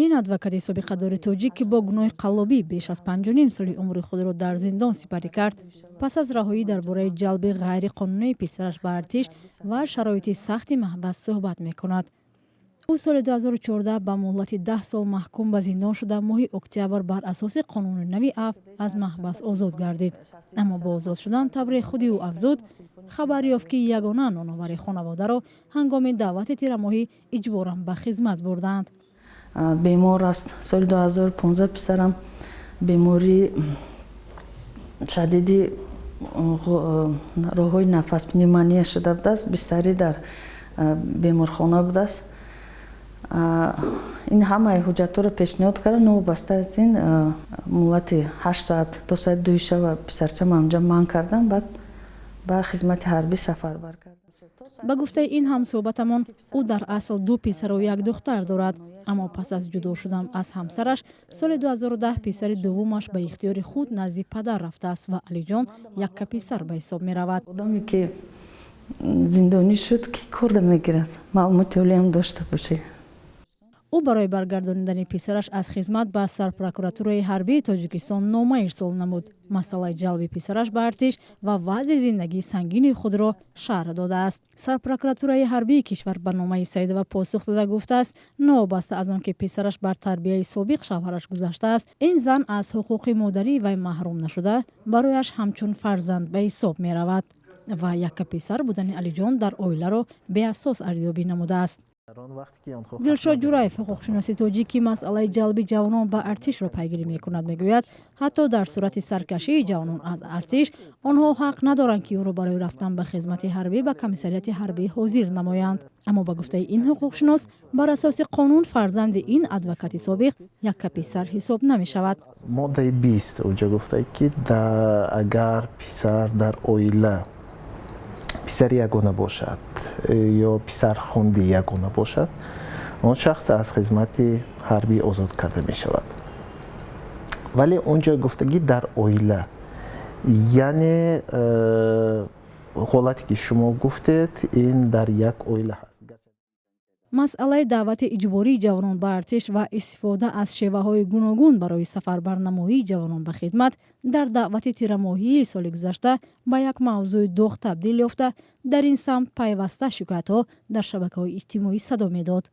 Ин адвокати собиқадори тоҷик, ки бо гуноҳи қаллобӣ беш аз 5,5 соли умри худро дар зиндон сипарӣ кард, пас аз раҳоӣ дар бораи ҷалби ғайриқонунии писараш ба артиш ва шароити сахти маҳбас суҳбат мекунад. Ӯ соли 2014 ба муҳлати 10 сол маҳкум ба зиндон шуда, моҳи октябр бар асоси қонуни нави афв аз маҳбас озод гардид. Аммо бо озод шудан, тавре худи ӯ афзуд, хабар ёфт, ки ягона ноновари хонаводаро ҳангоми даъвати тирамоҳӣ иҷборан ба хизмат бурдаанд. Бемор аст. Соли 2015 писарам бемории шадиди роҳҳои нафас, пневмония шуда будааст, бистарӣ дар беморхона будааст. Ин ҳамаи ҳуҷҷатҳоро пешниҳод кард. Новобаста аз ин, муҳлати 8 соат то соати 2-и шаба писарчам ҳамҷа манъ кардам, баъд ба хизмати ҳарбӣ сафарбар кардам. Ба гуфтаи ин ҳамсӯҳбатамон, ӯ дар асл ду писару як духтар дорад, аммо пас аз ҷудо шудан аз ҳамсараш соли 2010 писари дуввумаш ба ихтиёри худ назди падар рафтааст ва Алиҷон якка писар ба ҳисоб меравад. Одаме ки зиндонӣ шуд, ки корда мегирад, маълумоти олиам дошта бошӣ. Ӯ барои баргардонидани писараш аз хизмат ба Сарпрокуратураи ҳарбии Тоҷикистон нома ирсол намуд. Масъалаи ҷалби писараш ба артиш ва вазъи зиндагии сангини худро шарҳ додааст. Сарпрокуратураи ҳарбии кишвар ба номаи Саидова посух дода, гуфтааст, новобаста аз он ки писараш бар тарбияи собиқ шавҳараш гузаштааст, ин зан аз ҳуқуқи модарии вай маҳрум нашуда, барояш ҳамчун фарзанд ба ҳисоб меравад ва якка писар будани Алиҷон дар оиларо беасос арзёбӣ намудааст. Дилшод Ҷураев, ҳуқуқшиноси тоҷик, ки масъалаи ҷалби ҷавонон ба артишро пайгирӣ мекунад, мегӯяд, ҳатто дар сурати саркашии ҷавонон аз артиш, онҳо ҳақ надоранд, ки ӯро барои рафтан ба хизмати ҳарбӣ ба комиссариати ҳарбӣ ҳозир намоянд. Аммо ба гуфтаи ин ҳуқуқшинос, бар асоси қонун фарзанди ин адвокати собиқ якка писар ҳисоб намешавад. Моддаи 20 уҷа гуфта, ки агар писар дар оила писари ягона бошад ё писархонди ягона бошад, он шахс аз хизмати ҳарбӣ озод карда мешавад. Вале он ҷо гуфтагӣ дар оила, яъне ҳолате ки шумо гуфтед, ин дар як оила ҳаст. Масъалаи даъвати иҷбории ҷавонон ба артиш ва истифода аз шеваҳои гуногун барои сафарбарнамоии ҷавонон ба хидмат дар даъвати тирамоҳии соли гузашта ба як мавзӯи доғ табдил ёфта, дар ин самт пайваста шикоятҳо дар шабакаҳои иҷтимоӣ садо медод.